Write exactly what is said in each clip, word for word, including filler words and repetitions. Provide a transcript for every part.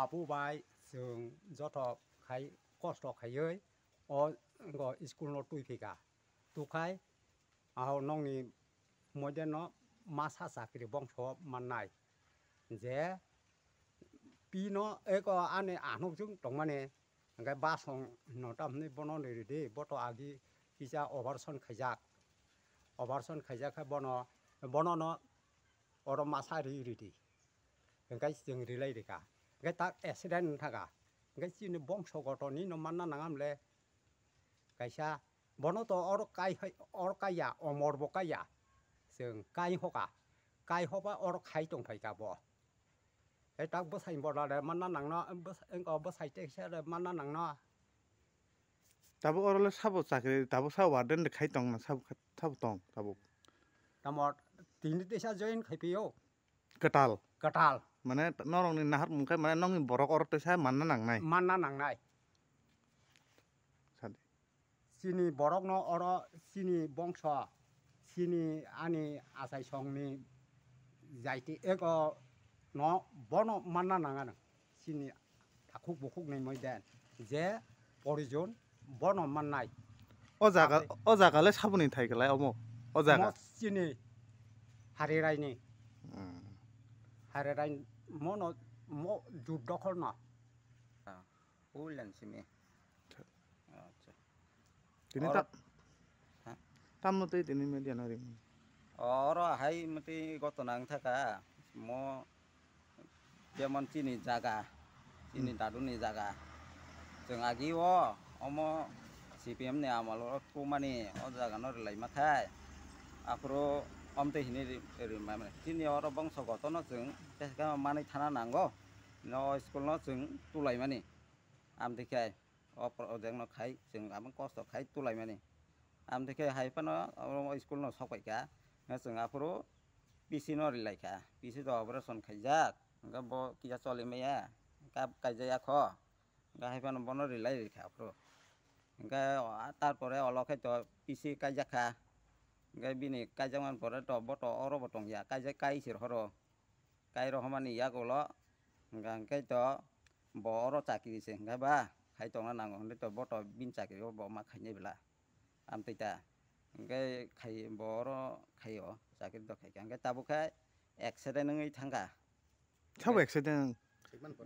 Apu bai chwng joto khai kosto khaiwi o, o school no twi phika. Tukhai, ah, nokni moideno masa chakri bongso mannai. Je pino eko ani anokjwng tongmani, hwnkhe basong no tamni bono ni ridi, boto agi kisa operation khaijak. Operation khaijak khe bono, bono no oro masa ri ridi. Hwnkhe chwng rilai rikha. Hwnkhe tak accident wngthaka. Hwnkhe chini bongso gotoni no manna nangam le. Kaisa bono to oro kai hai, oro kaiya, omor bo kaiya. Chwng kai hoka. Kai hoba oro khai tongphaika bo. Hei tak bwsai boda de manna nangno, bwsai, engko bwsai teksa de manna nangno. Tabuk oro le sabo chakri, tabuk sabo warden de khai tong na, sabo, sabo tong tabuk. Tamo tini teisa join khai pio. Kwtal. Kwtal. Mane norokni naharmung khe mane nokni borok oro teisa manna nangnai. Manna nangnai. Sadi. Chini borokno oro chini bongso, chini ani achaisongni jaiti ego no bono manna nangano. Chini takhuk bukhuk ni moiden je porijon bono mannai. O jaga, Ate- o jaga le saboni thai kwlai omo. O jaga. Mo chini Hari Raini. Hmm. Hari Raini mono mo jut dokhol no. Ulen simi. Acha. Tini Oro ta-, ha? Tamno tei tini media no ring. Oro hai mati gotona wngthaka mo jemon chini jaga, chini Hmm. daduni jaga. Chwng agi o omo C P M ni amalo tumani o jaga no rilai mathai. Aphuru omtwi hini ri-, ri-, mane chini oro bongso gotono chwng teskha manwi thana nango. No school no chwng tulaimani. Amtwi khe o project no khai chwng abang kosto khai tulaimani. Amtwi khe hai phano oro school no sokpaikha. Chwng aphuru P C no rilaikha. P C to operation khaijak. Hwnkhe bo kisa choli maya. Kap kaijaya kho. Hwnkhe hai phano bono rilai rikha aphuru. Hwnkhe o-, tarpore olo khe to P C kaijakha. Hwnkhe bini kaijakmani pore to bo to oro bo tongya. Kaijak kai sir horo. Kai rohormani yagulo, hwnkha hwnkhe to bo oro chakri se hwnkha ba, khai tongna nango hwnwi to bo to bini chakri o bo ma khainai bwla. Amtwi ta, hwnkhe khai bo oro khai o, chakri to khai kha. Hwnkhe tabuk khe accident wngwi thangkha. Sabo accident?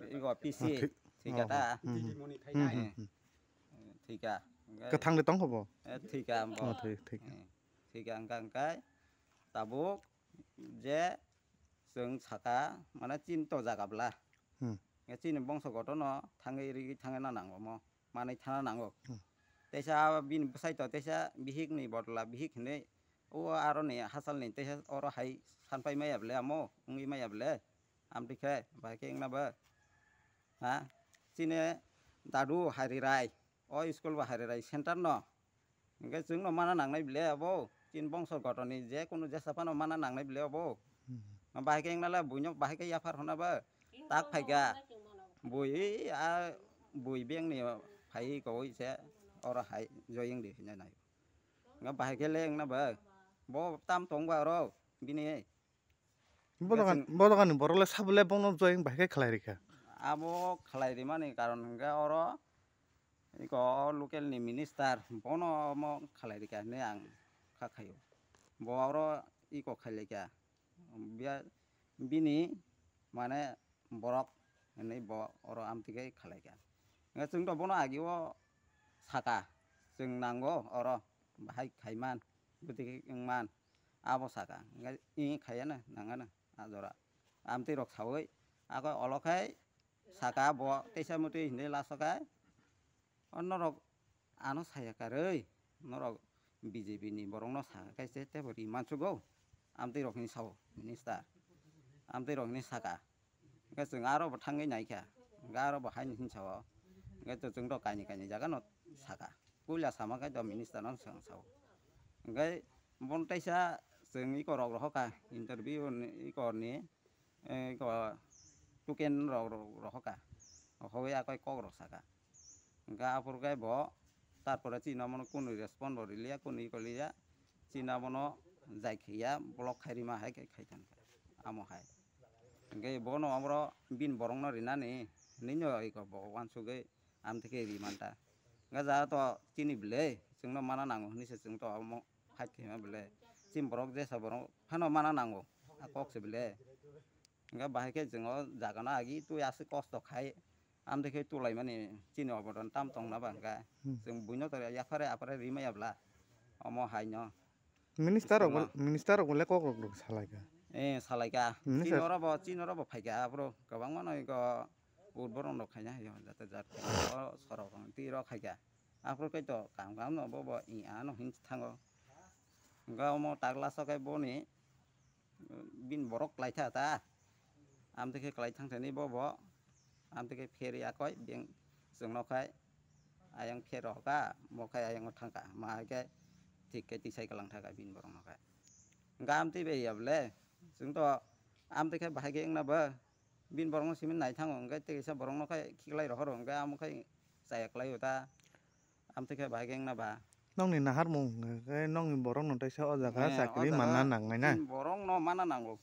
Igo P C, Oh, thwi-, thwikha oh, ta? Hmm, hmm, Didi moni hmm, khainai. Hmm, hmm. Thwikha. Hwnkhe Kwthang de tong kho bo? Eh, thwikha bo. Oh, thwi-, thwikha. Hmm. Thwikha hwnkha hwnkhe tabuk je chwng saka, mane, chini to jaga bwla. Hmm. Chini bongso gotono thangwi rigwi thangna nango mo, manwi thana nango. Hmm. Teisa bini bwsai to teisa bihik ni bodol a bihik hinwi o aroni hasalni teisa oro hai sanpai maya bwle amo, wngwi maya bwle. Amtwi khe bahai khe wngna bo. Ha? Chini dadu Hari Rai, o school bo Hari Rai center no. Hwnkhe chwngno mana nangnai bile abo, chini bongso gotoni je kunu jesa phano mana nangnai bile abo. Hmm. Bahai khe wngna le buino bahai khe yaphar hwnna bo tak phaikha. Bui a bui bengni phai kowoi se oro hai joyeng di hinwi nai. Nga bahai khe le wngna bo. Bo tam tong ba oro bini. Bodokan, bodokan ni borok le sabo le bono join bahai khe khlai rikha. Abo khlai rimani karon hwnkhe oro iko local ni minister bono omo khlai rikha hinwi ang kha khaio. Bo oro iko khailai kha. Bia-, bini mane borok hinwi bo oro amtwi khe khlai kha. Hwnkhe chwng to bono agi o saka chwng nango oro bahai khaiman. Bwtwi khe wngman abo saka, hwnkhe i khaiya na nangano a jora. Amtwi rok saui ako olo khai saka bo teisa mutwi hinwi laso khai, o norok ano saya karwi, norok B J P ni borok no saka khai se tebo ri mansugo, amtwi rok hinwi sao minister, amtwi rok hinwi saka. Hwnkhe chwng aro bo thangwi naikha, hwnkhe aro bo haini hinwi sao, hwnkhe to chwng to kaini kaini jaga no saka, puila sama khe to minister no chwng sao. Hwnkhe bono teisa chwng iko rok rohorkha, interview ni iko ni, eh, iko tuken rok rohorkha, rohorwi akoi kok rok saka. Hwnkhe aphuru khe bo tarpore chini omono kunu respond bo riliya, kunu iko liya, chini omono jai khiya block khai rima hai khe khai thangkha amo hai. Hwnkhe bono aboro bini borokno rinani Nini oi ko bo wansugwi amtwi khe ri manta. Hwnkhe ja to chini bwle chwngno mana nango hwnwi se chwng to omo fight khaima bwle. Chini borok jesa borok phano mana nango. A kok se bwle. Hwnkhe bahai khe chwng o jaga no agi twi aswk kosto khai. Amtwi khe tulaimani chini obodan tam tongna ba hwnkhe. Hmm. Chwng buino to yaphare aphare ri maya bwla. Omo hai no. Minister rok, Isukno. Minister rok le kok rok rok salai kha. Eh, salai kha. Minister. Chini oro bo, chini oro bo phai kha, aphuru kwbangma no iko utboron rok khaina hai jate jat khe o sorok rok twi rok khai kha. Aphuru khe to kam kam no bo bo i ano hin thango. Hwnkhe omo tagla so khe boni bini borok klai tha ta. Amtwi khe klai thang thani bo bo. Amtwi khe pheri akoi beng chwngno khai ayang pher rok kha, mo khai ayang thang kha. Ma hai khe thik khe tisai kwlang tha kha bini borok no khai. Hwnkhe amtwi bai ya bwle. Chwng to amtwi khe bahai khe wngna bo. Bini borok no simi nai thango hwnkhe tei kaisa borok no khai khiklai rohoro hwnkhe amo khai chaya kwlai o ta. Amtwi khe bahai khe wngna ba. Nokni naharmung hwnkhe nokni borokno teisa o jaga Eh, o chakri jaga manna nangnai na? Chini borokno mana nango.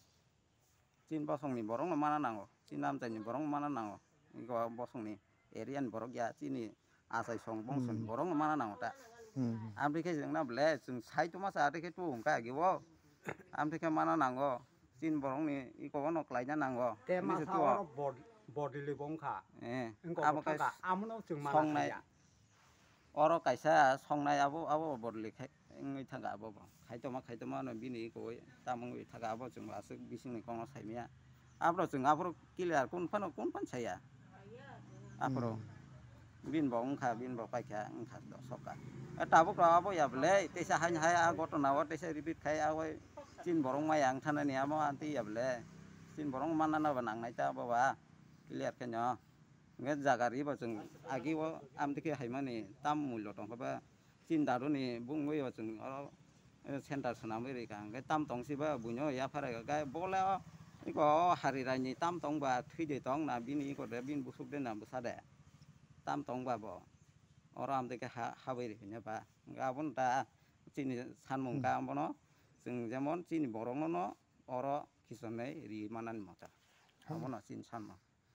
Chini bosongni borokno mana nango. Chini amchaini borokno mana nango. Iko bosongni area ni borok ya chini achai song bongso ni Hmm. borokno mana nango ta. Hmm. Amtwi khe chwngna bwle chwng sai tongma sa twi khe tu hwnkha agi o. Amtwi khe mana nango. Chini borokni iko bono klaina nango. Te Hwnwi se masa tu o. Oro bod-, bodili bo wngkha. Eh, Wngkha abo bo khe thangkha. Amono chwng mana songnai. Khaiya. Oro kaisa songnai abo, abo bodoli khai, wngwi thangkha abo bo. Khaitoma, khaitoma no bini koi tamo wngwi thangkha abo chwng aswk bisingni kokno saimaya. Aphuru chwng aphuru clear kun phano, kun phano saya. Aphuru Hmm. bini bo wngkha, bini bo paikha, wngkha to sokha. E tabuk rok abo ya bwle, teisa haini hai a gotona o teisa repeat khai abo chini borok maya wng thanani amo anti ya bwle. Chini borok manna no bo nangnai ta abo ba clear khe no. Hwnkhe jaga riba chwng agi o amtwi khe haimani tam mullo tongkha ba chini daduni bungwi o chwng oro, eh, center swnamwi rikha. Hwnkhe tam tong siba buino yapharwi kha. Hwnkhe bole o iko o hari raini tam tong ba thwi de tong na bini iko de bini busuk de na bwsa de. Tam tong ba bo. Oro amtwi khe ha, habwi rikha ba. Hwnkhe abono da chini sanmung Hmm. kha abono chwng jemon chini borokno no oro khisonwi ri manani mota. Hmm. Abono chini sanmung.